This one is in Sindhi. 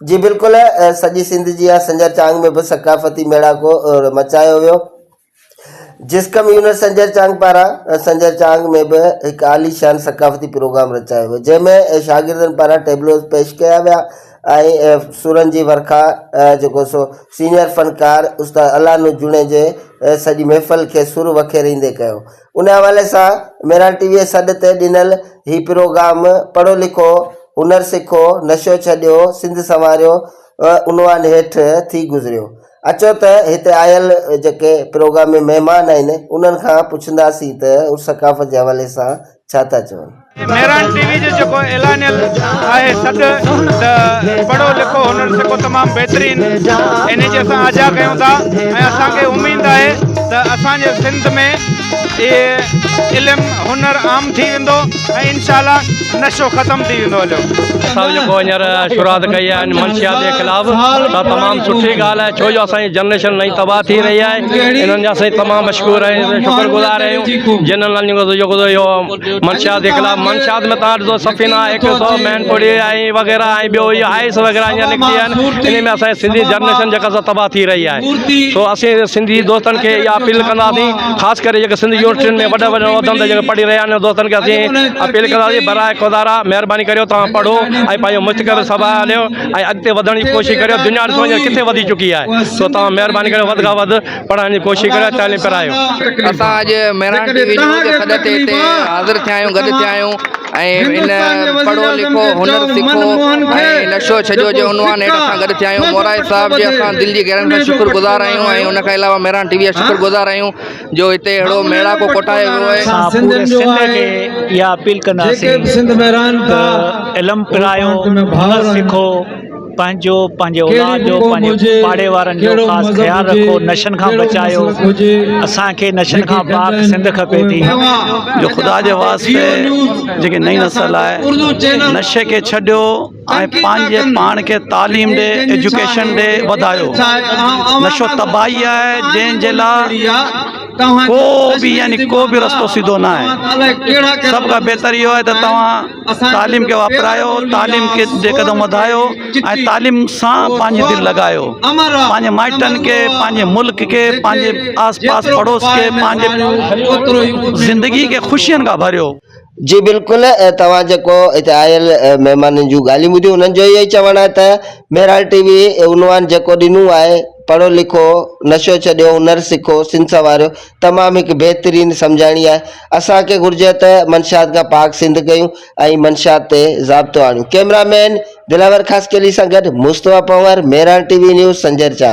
جي بلڪل سڄي سنڌ جيان سنجر چانگ ۾ به ثقافتي ميڙاڪو مچايو ويو. جسقم يونٽ سنجر چانگ پاران سنجر چانگ ۾ به هڪ عاليشان ثقافتي پروگرام رچايو ويو جنهن ۾ شاگردن پاران ٽيبلوز پيش ڪيا ويا ۽ سرن جي ورکا جيڪو سو سينيئر فنڪار استاد الانو جوڻيجي سڄي محفل کي سر وکيريندي ڪيو ان حوالي سان مهراڻ ٽي وي سڏ تي ڏنل هي پروگرام پڙهو لکو هنر سکو نشو ڇڏيو سنڌ سنواريو عنوان هيٺ ٿي گذريو. اچو ته هتي آيل جيڪي پروگرام ۾ مهمان آهن انهن کان پڇنداسين ته هو ثقافت جي حوالي سان ڇا ٿا چون. مهراڻ ٽي وي جو جيڪو اعلانيل آهي سڏ ته پڙهو لکو هنر سکو تمام بهترين انهي جي اسان آجيان ڪيون ٿا ۽ اسان کي اميد آهي ته اسان جي سنڌ ۾ اهي علم هنر عام ٿي ويندو ۽ انشاء الله نشو ختم ٿي ويندو هليو. اسان جيڪو هينئر شروعات ڪئي آهي منشيات جي خلاف سا تمام سٺي ڳالهه آهي ڇو جو اسان جي جنريشن نئين تباهه ٿي رهي آهي انهن جا اسين تمام مشڪور ۽ شڪر گذار آهيون جنھن جيڪو اهو منشيات جي خلاف منشيات ۾ تان ڏسو سفينا هڪ سو مين پڙي ۽ وغيره ۽ ٻيو اهي آئس وغيره اڃا نڪتي آهن انهي ۾ اسان جي سنڌي جنريشن جيڪا سا تباهه ٿي رهي آهي سو اسين سنڌي دوستن کي اها اپيل ڪنداسين خاص ڪري جيڪي سنڌ يونيورسٽين ۾ وڏا وڏا عهدن تي جيڪي پڙهي رهيا آهن دوستن کي اسين اپيل ڪنداسين براء خدارا مهرباني ڪريو توهان پڙهو ۽ پنهنجو مستقبل سنواريو ۽ اڳتي وڌڻ جي ڪوشش ڪريو دنيا ڏسو هينئر ڪٿي وڌي چڪي آهي سو توهان مهرباني ڪريو وڌ کان وڌ پڙهڻ جي ڪوشش ڪريو تعليم پرايو. اسان اڄ مهراڻ ٽي وي نيوز جي سڏ تي هتي حاضر ٿيا آهيون گڏ ٿيا آهيون ۽ ان پڙهو لکو هنر سکو ۽ نشو ڇڏيو جي عنوان هيٺ اسان گڏ ٿيا آهيون مورائي صاحب جي اسان دل جي گهرن کان شڪر گذار آهيون ۽ ان کان علاوه مهراڻ ٽي وي جا شڪر گذار آهيون جو هتي اهڙو ميڙاڪو ڪوٺايو ويو آهي. اسان پوري سنڌ کي اها اپيل ڪنداسين ته علم پرايو، هنر سکو، پنهنجو، پنهنجي اولاد جو، پنهنجي پاڙي وارن جو خاص خيال رکو، نشن کان بچايو، اسان کي نشن کان پاڪ سنڌ کپي ٿي. جو خدا جي واسطي جيڪي نئين نسل آهي نشي کي ڇڏيو ۽ پنهنجي پاڻ کي تعليم ڏي ايجوڪيشن ڏي وڌايو نشو تباهي آهي جنهن جي لاء ڪو به يعني ڪو به رستو سڌو نه آهي سڀ کان بهتر اهو آهي ته توهان تعليم کي واپرايو تعليم کي جي قدم وڌايو ۽ تعليم سان پنهنجي دل لڳايو پنهنجي مائٽن کي پنهنجي ملڪ کي پنهنجي آس پاس پڙوس کي پنهنجي زندگي کي خوشين کان ڀريو جي بلڪل توهان جيڪو هتي آيل مهمانن جون ڳالهيون ٻڌيون انهن جو اهو ئي چوڻ آهي ته مهراڻ ٽي وي عنوان جيڪو ڏنو آهي پڙهو لکو نشو ڇڏيو هنر سکو سنڌ سنواريو تمام هڪ بهترين سمجهاڻي آهي اسان کي گهرجي ته منشيات کان پاڪ سنڌ ڪيون ۽ منشيات تي ضابطو آڻيون ڪئميرا مين دلاور خاصخيلي سان گڏ Mustafa Panhwar Mehran T V news Sanjar Chang.